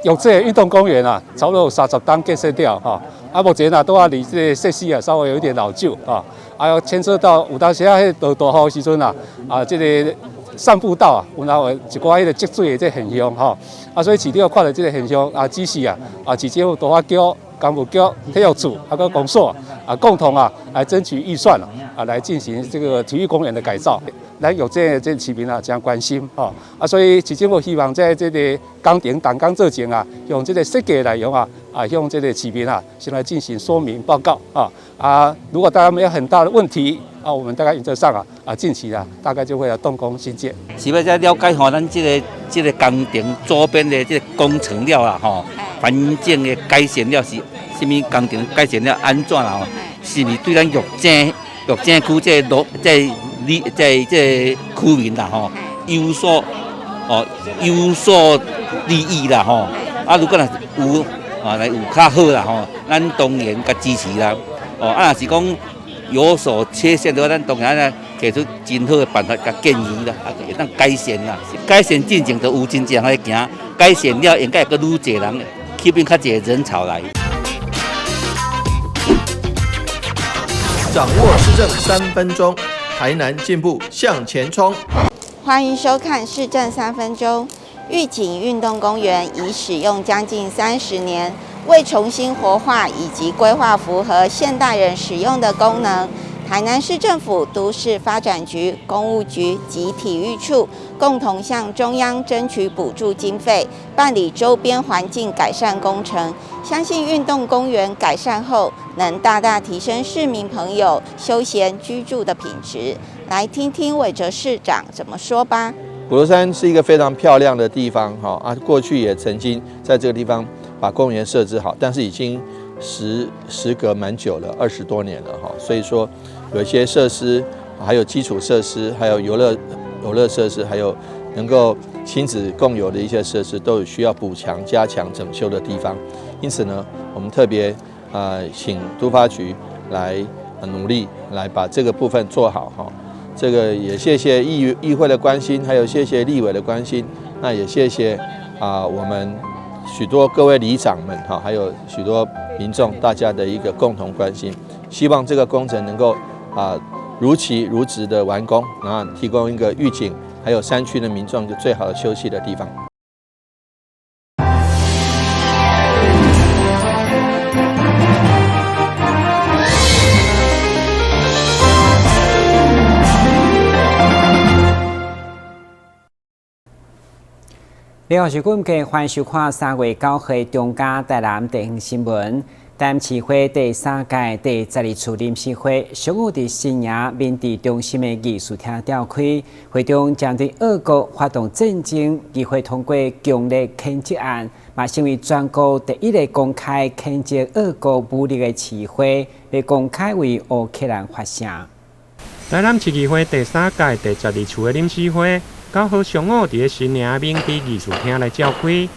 玉井運動公園啊，差不多有30冬建設了吼。啊，目前啊，拄仔離這個設施啊，稍微有一點老舊啊，還有牽涉到有當時啊，彼落大雨時陣啊，啊，這個散步道啊，有那有一寡彼個積水的這個現象吼。啊，所以市長看著這個現象啊，指示啊，啊，市政府都發局、工務局、體育處啊，閣公所啊，共同啊來爭取預算啊，來進行這個體育公園的改造。咱玉井這市民啊，誠關心吼，啊，所以市政府希望在這個工程動工做前啊，用這個設計內容啊，啊，向這個市民啊，先來進行說明報告啊。啊，如果大家沒有很大的問題啊，我們大概原則上啊，啊，近期啊，大概就會來動工興建。是欲再了解吼，咱這個工程周邊的這個工程了啦吼，環境的改善了是啥物工程改善了按怎啦吼？是毋是對咱玉井區這個路這個里這這個區民啦吼有所哦有所利益啦吼？啊，如果若有啊來有較好啦吼，咱當然共支持啦。哦，啊，若是講有所缺陷的話，咱當然啊提出真好的辦法共建議啦，啊，會當改善啦。改善進前就有真濟人來行，改善了應該會閣愈濟人，吸引較濟人潮來。掌握市政3分鐘，台南進步向前衝。歡迎收看市政三分鐘。玉井運動公園已使用將近30年，為重新活化以及規劃符合現代人使用的功能，台南市政府都市發展局、工務局及體育處共同向中央爭取補助經費，辦理周邊環境改善工程。相信運動公園改善後，能大大提升市民朋友休閒居住的品質。來聽聽韋哲市長怎麼說吧。虎頭山是一個非常漂亮的地方，哈啊，過去也曾經在這個地方把公園設置好，但是已經時隔蠻久了，20多年了，哈，所以說有一些設施，還有基礎設施，還有遊樂設施，還有能夠親子共遊的一些設施，都有需要補強、加強、整修的地方。因此呢，我們特別啊，請都發局來努力來把這個部分做好，哈。這個也謝謝議會的關心，還有謝謝立委的關心，那也謝謝啊我們許多各位里長們哈，還有許多民眾大家的一個共同關心，希望這個工程能夠啊如期如質的完工，然後提供一個玉井還有山區的民眾一個最好的休憩的地方。你好，是今日歡迎收看3月9號中嘉台南地方新聞。台南市會第三屆第十二次臨時會，上午佇新營民治中心的議事廳召開，會中針對俄國發動戰爭，議會通過強烈譴責案，嘛成為全國第一个公開譴責俄國武力的市會，欲公開為烏克蘭發聲。台南市議會第三屆第十二次的臨時會，9號上午佇咧新營民治議事廳來召開。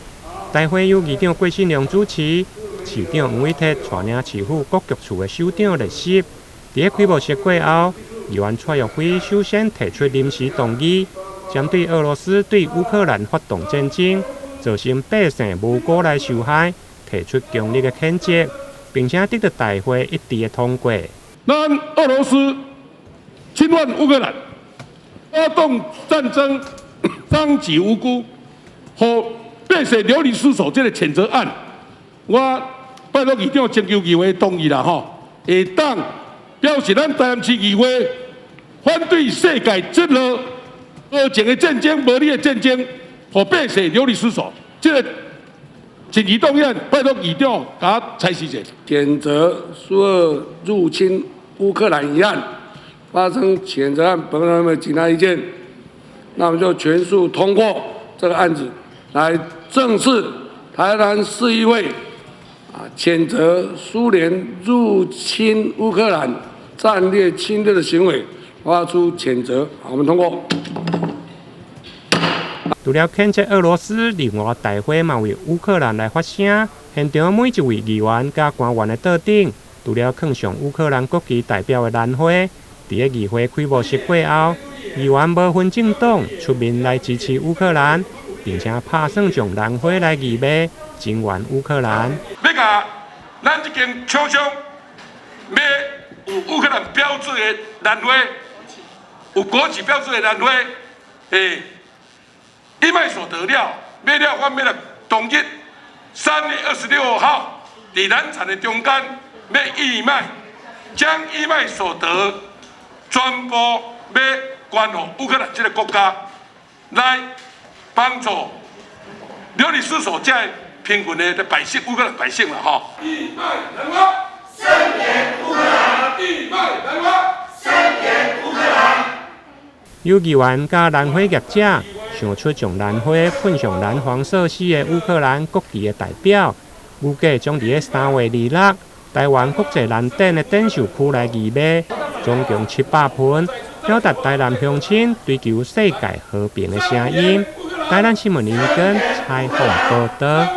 大會由議長郭信良主持，市長黃偉哲帶領市府各局處的首長列席。佇咧開幕式過後，議員蔡玉輝首先提出臨時動議，針對俄羅斯對烏克蘭發動戰爭，造成百姓無辜來受害，提出強烈的譴責，並且得到大會一致的通過。咱俄羅斯侵犯烏克蘭，發動戰爭，傷及無辜，予百姓流離失所，這個譴責案，我拜託議長徵求議會同意啦，吼，會當表示咱台南市議會反對世界這個無情的戰爭、無理的戰爭，予百姓流離失所，這個緊急動議案，拜託議長共我裁示者。譴責蘇俄入侵烏克蘭一案。發生譴責案，本人有沒有其他意見？那我們就全數通過這個案子，來正式台南市議會啊譴責蘇聯入侵烏克蘭戰略侵略的行為，發出譴責。好，我們通過。除了譴責俄羅斯，另外大會嘛為烏克蘭來發聲。現場每一位議員佮官員的桌頂，除了囥上烏克蘭國旗代表的蘭花。佇咧議會開幕式過後，議員無分政黨出面來支持烏克蘭，並且拍算將蘭花來義賣，增援烏克蘭。欲共咱這間廠商買有烏克蘭標誌的蘭花，有國旗標誌的蘭花，義賣所得了，買了阮欲來當日3月26號，佇蘭展的中間欲義賣，將義賣所得全部欲捐予烏克蘭這個國家，來幫助流離失所這貧困的百姓，烏克蘭百姓啦，吼。義賣蘭花，聲援烏克蘭。義賣蘭花，聲援烏克蘭。有議員佮蘭花業者想出將蘭花噴上藍黃色四个烏克蘭國旗的代表，預計將佇咧3月26台灣國際蘭展的展售區來義賣，總共700盆，表達台南鄉親追求世界和平的聲音。台南新聞林根採訪報導。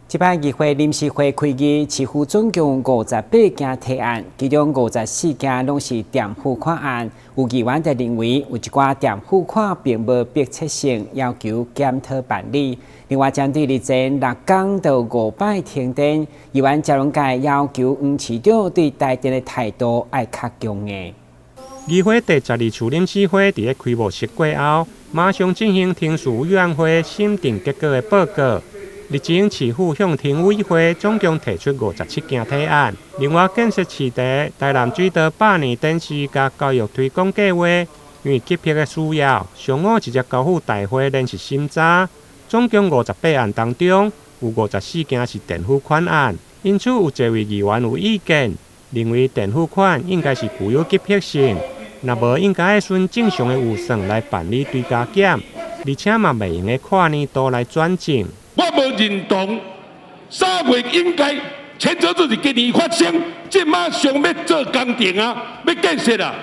這擺議會臨時會開議，市府總共58件提案，其中54件攏是墊付款案。有議員就認為有一寡墊付款並無迫切性，要求檢討辦理。另外，針對日前六工到五擺停電，議員謝龍介要求黃市長對台電的態度愛較強硬。議會第12次臨時會佇咧開幕式過後，馬上進行程序委員會審定結果的報告。日前，市府向程委會總共提出57件提案。另外，建設市地、台南水道百年展示佮教育推廣計劃，因為急迫的需要，上午直接交付大會連續審查。總共58案當中，有54件是墊付款案，因此有濟位議員有意見，認為墊付款應該是具有急迫性，若無應該循正常的預算來辦理追加減，而且嘛袂用得跨年度來轉正。我無認同3月應該譴責這是今年發生，這馬上欲做工程啊，欲建設啊，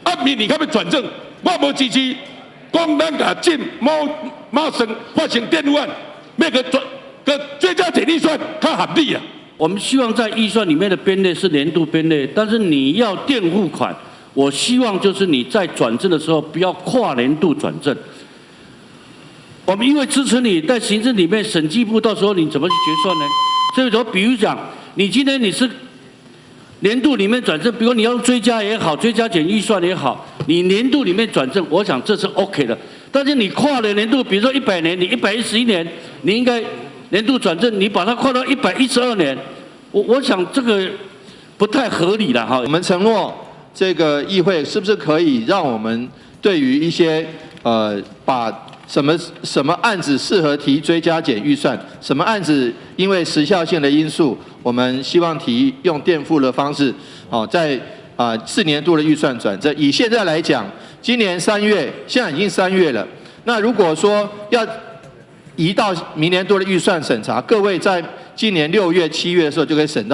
啊明年閣欲轉正，我無支持。講咱共進馬馬上發生墊付案，欲閣轉閣追加減預算較合理啊。我們希望在預算裡面的編列是年度編列，但是你要墊付款，我希望就是你在轉正的時候不要跨年度轉正。我們因為支持你在行政裡面審計部，到時候你怎麼去決算呢？所以說，比如講，你今天你是年度裡面轉正，比如你要追加也好，追加減預算也好，你年度裡面轉正，我想這是 OK 的。但是你跨了年度，比如說100年，你111年，你應該年度轉正，你把它跨到112年，我想這個不太合理了哈。我們承諾這個議會是不是可以讓我們對於一些把什麼什麼案子適合提追加減預算？什麼案子因為時效性的因素，我們希望提用墊付的方式，哦，在4年度的預算轉正。以現在來講，今年三月，現在已經三月了。那如果說要移到明年度的預算審查，各位在今年6月、7月的時候就可以審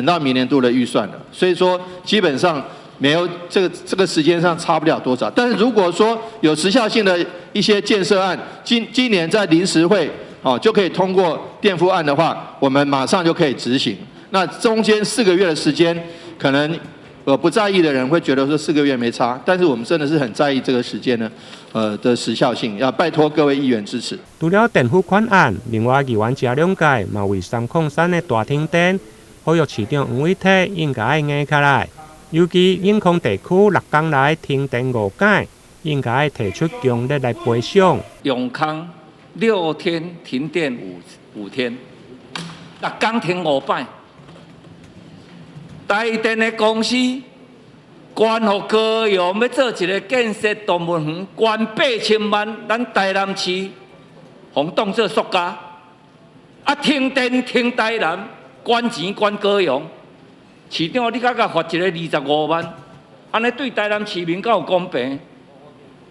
到明年度的預算了。所以說，基本上沒有這個時間上差不了多少。但是如果說有時效性的一些建設案，今年在臨時會哦就可以通過墊付案的話，我們馬上就可以執行。那中間四個月的時間，可能不在意的人會覺得說四個月沒差，但是我們真的是很在意這個時間呢，的時效性，要拜託各位議員支持。除了墊付款案，另外議員謝龍介嘛為303的大停電，呼籲市長黃偉哲應該愛硬起來。尤其永康地區六工來停電五擺，應該提出強烈來賠償。永康6天停電五天，六工停五擺。台電的公司捐予高雄欲做一个建設動物園，捐8000萬，咱台南市予當做塑膠。啊，停電停台南，捐錢捐高雄。市長，你閣共罰一个25萬，按呢對台南市民敢有公平？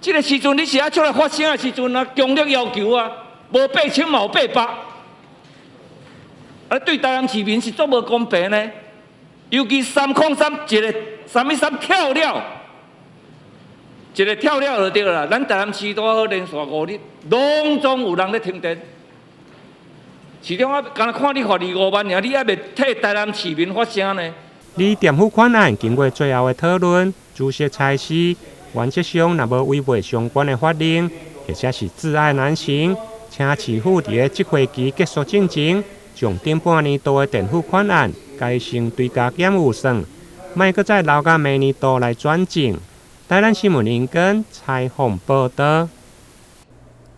這个時陣你是愛出來發聲的時陣啊，強烈要求啊，無8000嘛有800，啊，對台南市民是足無公平呢。尤其303一个313跳了，一个跳了就對啦。咱台南市拄好連續5日，攏總有人咧停電。市長啊，敢若看你罰25萬爾，你猶袂替台南市民發聲呢？而墊付款案經過最後的討論，主席裁示，原則上若無違背相關的法令，或者是窒礙難行，請市府佇咧這會期結束進前，將頂半年度的墊付款案改成追加減預算，莫閣再留到明年度來轉正。台南新聞林根採訪報道。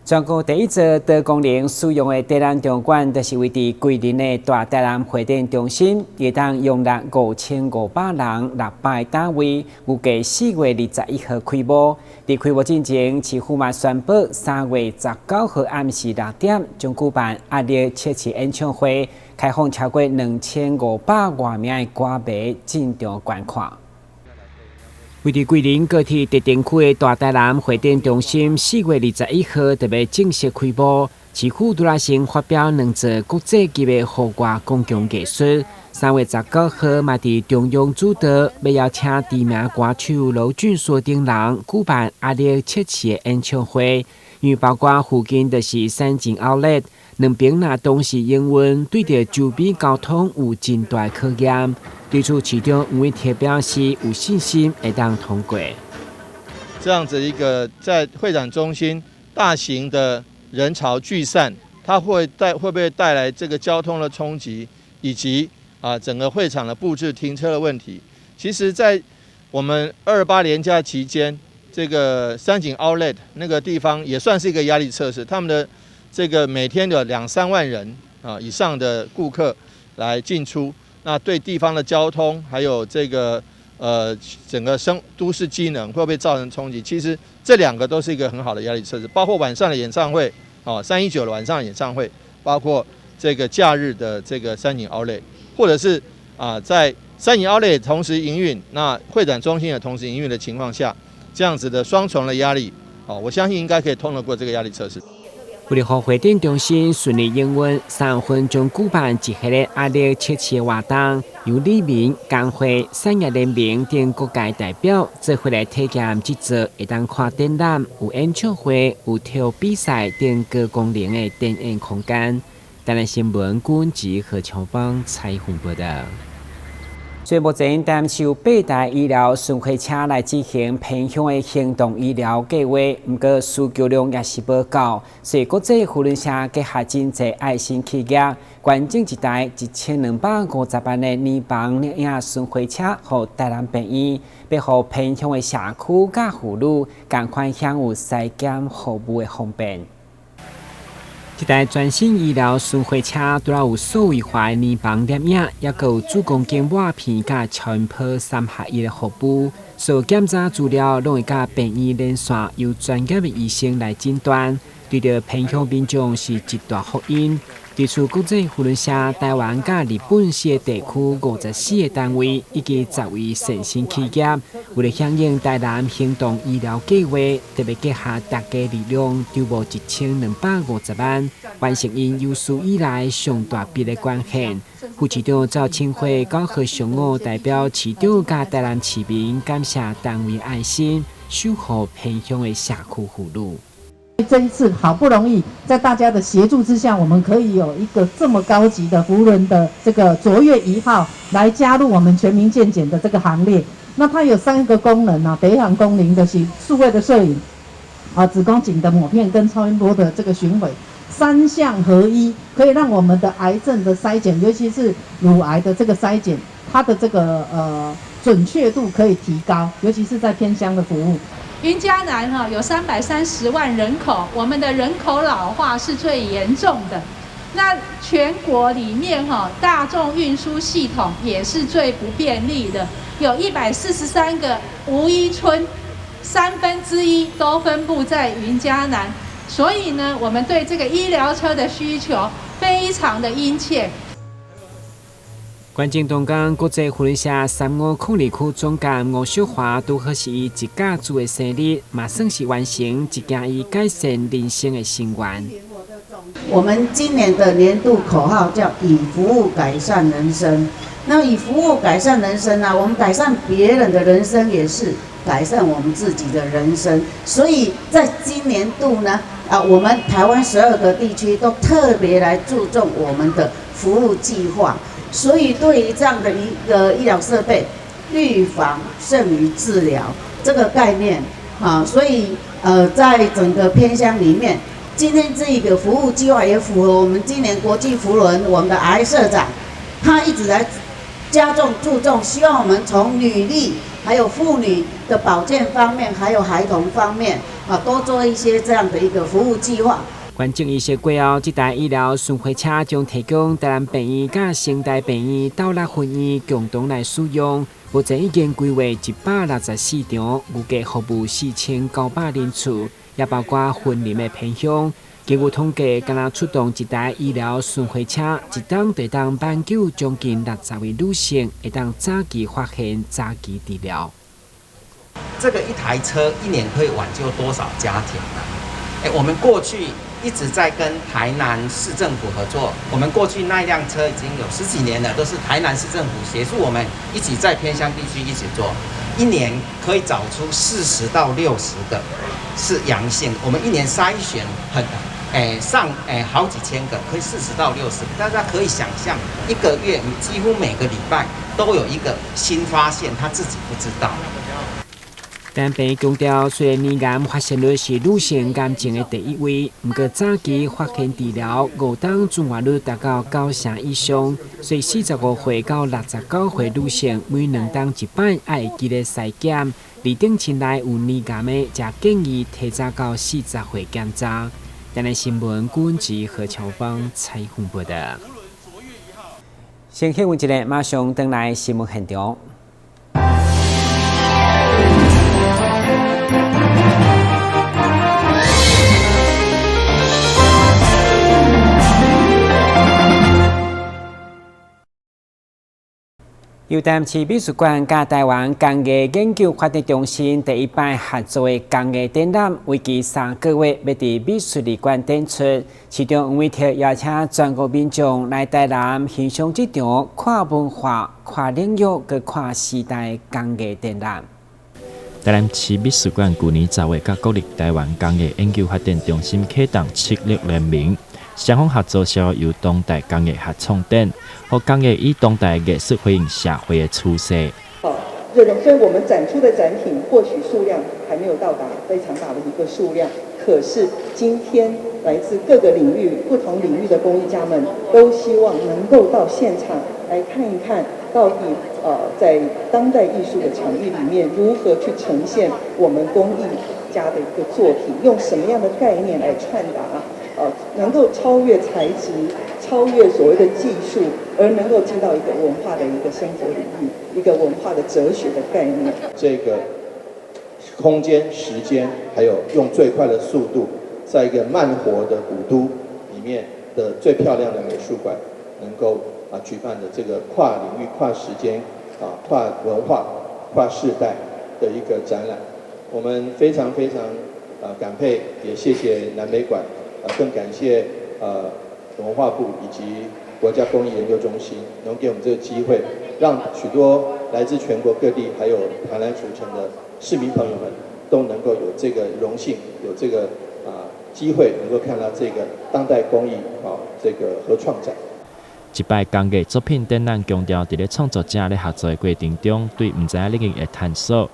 全國第一座多功能使用的展覽場館，就是位佇桂林的大台南會展中心，會當容納5500人600單位，預計4月21號開幕。佇開幕進前，市府嘛宣布3月19號暗時6點將舉辦壓力測試演唱會，開放超過2500外名的歌迷進場觀看。位佇桂林高鐵特定區的大台南會展中心，4月21號特別正式開幕。市府拄仔先發表兩座國際級的戶外公共藝術。3月19號嘛，佇中央主導，欲邀請知名歌手盧俊碩等人舉辦壓力測試的演唱會。因為包括附近就是三井奧萊，兩邊若同時營運，對著周邊交通有真大考驗。對此，市長黃偉哲表示有信心會當通過。這樣子一個在會展中心大型的人潮聚散，它會不會帶來這個交通的衝擊，以及整個會場的佈置、停車的問題？其實，在我們228連假期間，這個三井 Outlet 那個地方也算是一個壓力測試。他們的這個每天有兩三萬人以上的顧客來進出。那對地方的交通，還有這個整個都市機能會不會造成衝擊？其實這兩個都是一個很好的壓力測試，包括晚上的演唱會，哦，319的晚上的演唱會，包括這個假日的這個三井奧萊，或者是在三井奧萊同時營運，那會展中心也同時營運的情況下，這樣子的雙重的壓力，哦，我相信應該可以通得過這個壓力測試。為了予會展中心順利營運，3月份將舉辦一系列壓力測試活動，由里民、工會、產業聯盟等各界代表做伙來體驗這座會當看展覽、有演唱會、有體育比賽等高功能的展演空間。台南新聞郭文吉何秋芳採訪報道。所以目前台南市有八台醫療巡迴車來執行偏鄉的行動醫療計劃，毋過需求量也是無夠，所以國際扶輪社結合真濟愛心企業，捐贈一台1250萬的殮房攝影巡迴車，予台南病院，欲予偏鄉的社區佮婦女仝款享有篩檢服務的方便。這台全新醫療巡迴車除了有數位化的殮房攝影，抑閣有子宮頸抹片佮超音波三合一的服務。所有檢查資料攏會佮病院連線，由專業的醫生來診斷。對著偏鄉民眾是一大福音。對此，國際扶輪社台灣佮日本四個地區54個單位以及10位善心企業，為了響應台南行動醫療計劃，特別結合大家力量，籌募1250萬，完成𪜶有史以來上大筆的捐獻。副市長趙清輝9號上午代表市長佮台南市民感謝單位愛心，守護偏鄉的社區婦女。這一次好不容易在大家的協助之下，我們可以有一個這麼高級的扶輪的這個卓越一號來加入我們全民健檢的這個行列。那它有三個功能啊，第一項功能就是數位的攝影，子宮頸的抹片跟超音波的這個巡迴，三項合一，可以讓我們的癌症的篩檢，尤其是乳癌的這個篩檢，它的這個準確度可以提高，尤其是在偏鄉的服務。雲嘉南哈有330萬人口，我們的人口老化是最嚴重的。那全國裡面哈大眾運輸系統也是最不便利的，有143個無醫村，1/3都分布在雲嘉南，所以呢，我們對這個醫療車的需求非常的殷切。捐贈當天，國際扶輪社3502區總監吳秀華拄好是伊一甲子的生日，嘛算是完成一件伊改善人生的心願。我們今年的年度口號叫以服務改善人生。那以服務改善人生呢，我們改善別人的人生，也是改善我們自己的人生。所以在今年度呢，我們台灣12個地區都特別來注重我們的服務計劃。所以，對於這樣的一個醫療設備，預防勝於治療這個概念，所以在整個偏鄉裡面，盡今天這個服務計劃也符合我們今年國際扶輪，我們的癌社長，他一直來加重注重，希望我們從女力、還有婦女的保健方面，還有孩童方面，啊，多做一些這樣的一個服務計劃。完整儀式過後，這台醫療巡迴車將提供台南病院佮成大病院、斗六分院共同來使用。目前已經規劃164場，預計服務4900人次，也包括雲林的偏鄉。根據統計，敢若出動一台醫療巡迴車，一冬就當挽救將近60位女性，會當早期發現、早期治療。這個一台車一年可以挽救多少家庭呢？我們過去一直在跟台南市政府合作，我們過去那一輛車已經有十幾年了，都是台南市政府協助我們一起在偏鄉地區一起做，一年可以找出40到60個是陽性，我們一年篩選很，上好幾千個，可以40到60個，大家可以想象，一個月幾乎每個禮拜都有一個新發現，他自己不知道。但病強調，雖然乳癌發生率是女性癌症的第一位，毋過早期發現治療，5冬存活率達到9成以上。所以45歲到69歲女性每2冬一擺愛會記得篩檢，二等親內有乳癌的，則建議提早到40歲檢查。台南新聞郭文何喬芳採訪報導。先休困一下，馬上轉來新聞現場。由台南市美術館佮台灣工藝研究發展中心第一擺合作的工藝展覽，為期3個月，欲佇美術館展出。市長黃偉哲邀請全國民眾來台南欣賞這場跨文化、跨領域、閣跨時代工藝展覽。台南市美術館舊年10月，佮國立台灣工藝研究發展中心啟動七六聯名，雙方合作逍遙遊當代工藝合創展，予工藝與當代藝術回應社會的趨勢。好，這種雖然我們展出的展品或許數量還沒有到達非常大的一個數量，可是今天來自各個領域、不同領域的工藝家們都希望能夠到現場來看一看，到底在當代藝術的場域裡面如何去呈現我們工藝家的一個作品，用什麼樣的概念來傳達，能夠超越材質、超越所謂的技術，而能夠進到一個文化的一個生活領域，一個文化的哲學的概念。這個空間、時間，還有用最快的速度，在一個慢活的古都裡面的最漂亮的美術館，能夠舉辦的這個跨領域、跨時間、跨文化、跨世代的一個展覽，我們非常非常感佩，也謝謝南美館，更感謝文化部以及國家工藝研究中心，能給我們這個機會，讓許多來自全國各地還有台南府城的市民朋友們都能夠有這個榮幸，有這個機會能夠看到這個當代工藝這個合創展。這擺工藝作品展覽強調，佇咧創作者咧合作的過程中，對毋知影領域的探索，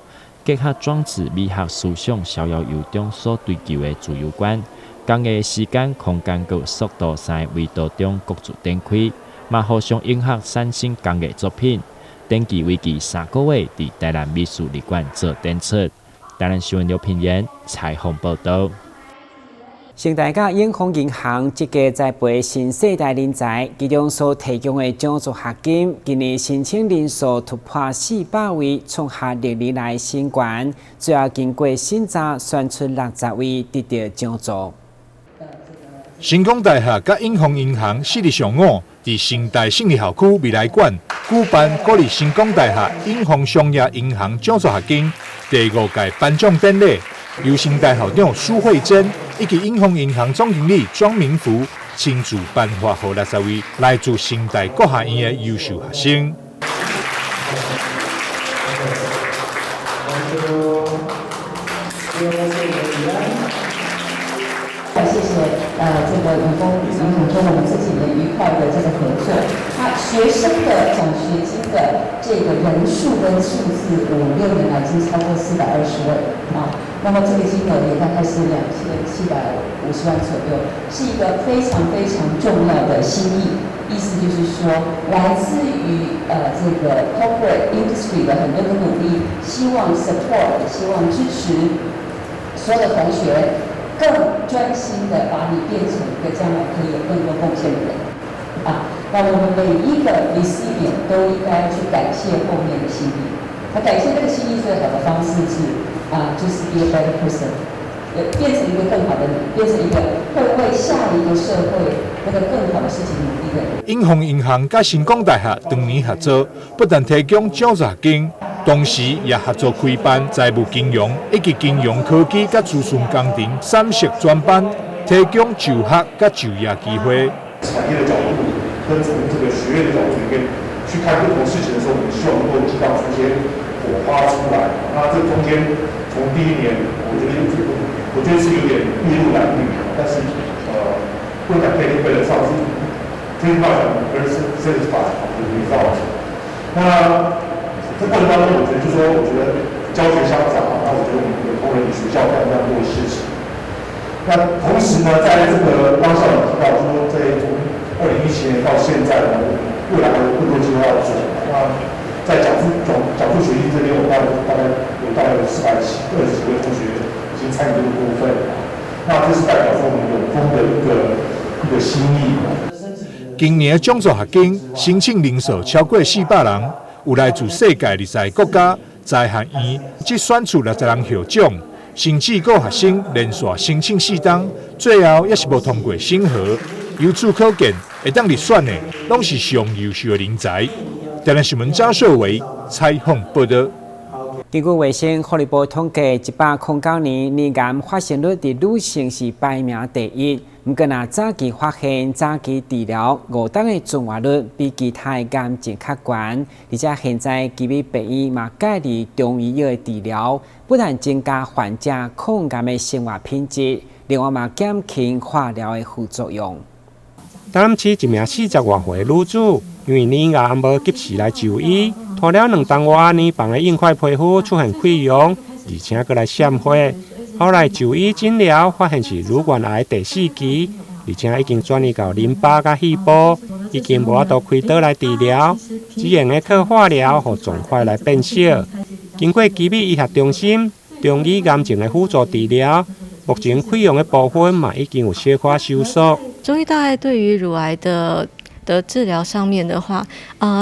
結合裝置美學思想、逍遙遊中所追求的自由觀，工藝時間、空間閣速度三个維度中各自展開，嘛互相融合產生工藝作品。展期為期3個月，佇台南美術館做展出。台南新聞劉品言採訪報導。成大佮永豐銀行積極栽培新世代人才，其中所提供的獎助學金，今年申請人數突破400位，創下歷年來新高。最後經過審查，選出60位得到獎助。成功大學佮永豐銀行4日上午，佇成大信義校區未來館舉辦國立成功大學永豐商業銀行獎助學金第五屆頒獎典禮，由成大校長蘇慧珍以及永豐銀行總經理莊明福親自頒發予60位來自成大各學院的優秀學生。謝謝，這個永豐銀行跟我們這幾年愉快的這個合作。學生的獎學金的這個人數跟數字，5、6年來已經超過420位啊。那麼這個金額也大概是2750萬左右，是一個非常非常重要的心意。意思就是說，來自於這個 corporate industry 的很多的努力，希望 support，希望支持所有的同學更專心的把你變成一個將來可以有更多貢獻的人啊。那我們每一個 recipient 都應該去感謝後面的心意。那感謝這個心意最好的方式是啊，就是 be a better person，變成一個更好的你，變成一個會為下一個社會那個更好的事情努力的人。永豐銀行佮成功大學長年合作，不但提供獎助金，同時也合作開辦財務金融以及金融科技佮資訊工程三色專班，提供就學佮就業機會。產業的角度跟從這個學院的角度裡面去看不同事情的時候，我們希望能夠激盪出些火花出來。那這中間從第一年，我覺得是有點篳路藍縷，但是不能講可以為了上次 pretty much very satisfied with the result。那這過程當中，我覺得就是說，我覺得教學相長啊，那我覺得我們有同仁學校非常非常多的事情。那同時呢，在這個剛校長提到，就是說在從2017年到現在呢，未來還有更多計劃要做。那在獎助學金這邊，我大概有420幾位同學已經參與這個部分。那這是代表說我們永豐的一個心意。今年獎助學金申請人數超過400人，有來自世界20個國家才學院，只選出60人獲獎，甚至閣學生連續申請4冬，最後也是無通過審核。由此可見，會當入選的，攏是上優秀的人才。台南新聞張秀維採訪報道。根據衛生福利部統計，109年乳癌發生率佇女性是排名第一。毋過，若早期發現、早期治療，5冬的存活率比其他的癌症較懸。而且現在奇美病院嘛介入中醫藥的治療，不但增加患者抗癌的生活品質，另外嘛減輕化療的副作用。台南市一名40外歲女子，因為乳癌無及時來就醫，拖了2冬外，乳房的硬塊皮膚出現潰瘍，而且閣來閃血。後來就醫診療，發現是乳腺癌第四期，而且已經轉移到淋巴佮肺部，已經無法度開刀來治療，只用得靠化療予腫塊來變小。經過奇美醫學中心中醫癌症的輔助治療，目前潰瘍的部分嘛已經有小可收縮。中醫大概對於乳癌的治療上面的話，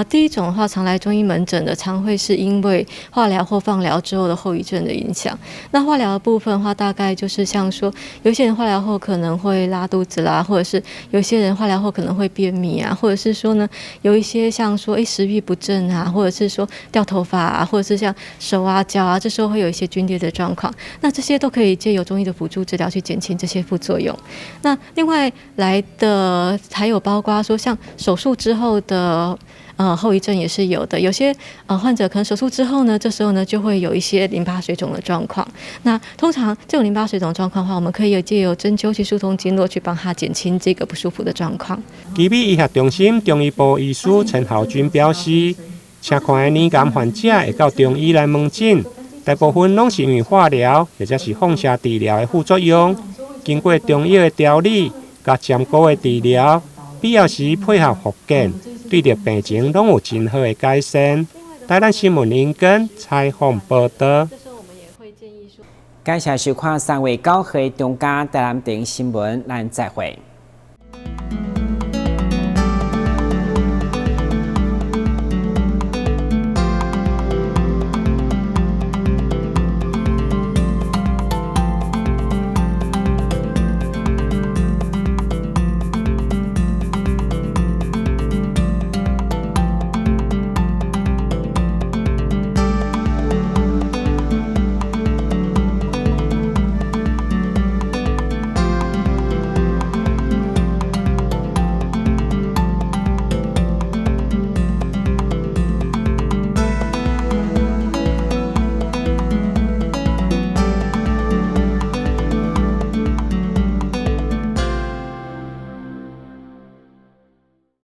第一種的話，常來中醫門診的，常會是因為化療或放療之後的後遺症的影響。那化療的部分的話，大概就是像說，有些人化療後可能會拉肚子啦，或者是有些人化療後可能會便秘啊，或者是說呢，有一些像說，食慾不振啊，或者是說掉頭髮啊，或者是像手啊腳啊，這時候會有一些皸裂的狀況。那這些都可以借由中醫的輔助治療去減輕這些副作用。那另外來的還有包括說像手術之後的後遺症也是有的，有些患者可能手術之後呢，這時候呢就會有一些淋巴水腫的狀況。那通常這種淋巴水腫狀況的話，我們可以借由針灸去疏通經絡，去幫他減輕這個不舒服的狀況。奇美醫學中心中醫部醫師陳豪軍表示，車看的乳癌患者會到中醫來問診，大部分攏是因為化療或者是放射治療的副作用，經過中藥的調理佮針灸的治療，必要時配合復健，對著病情攏有真好的改善。台南新聞林根採訪報道。感謝收看3月9號中嘉台南電視新聞，咱再會。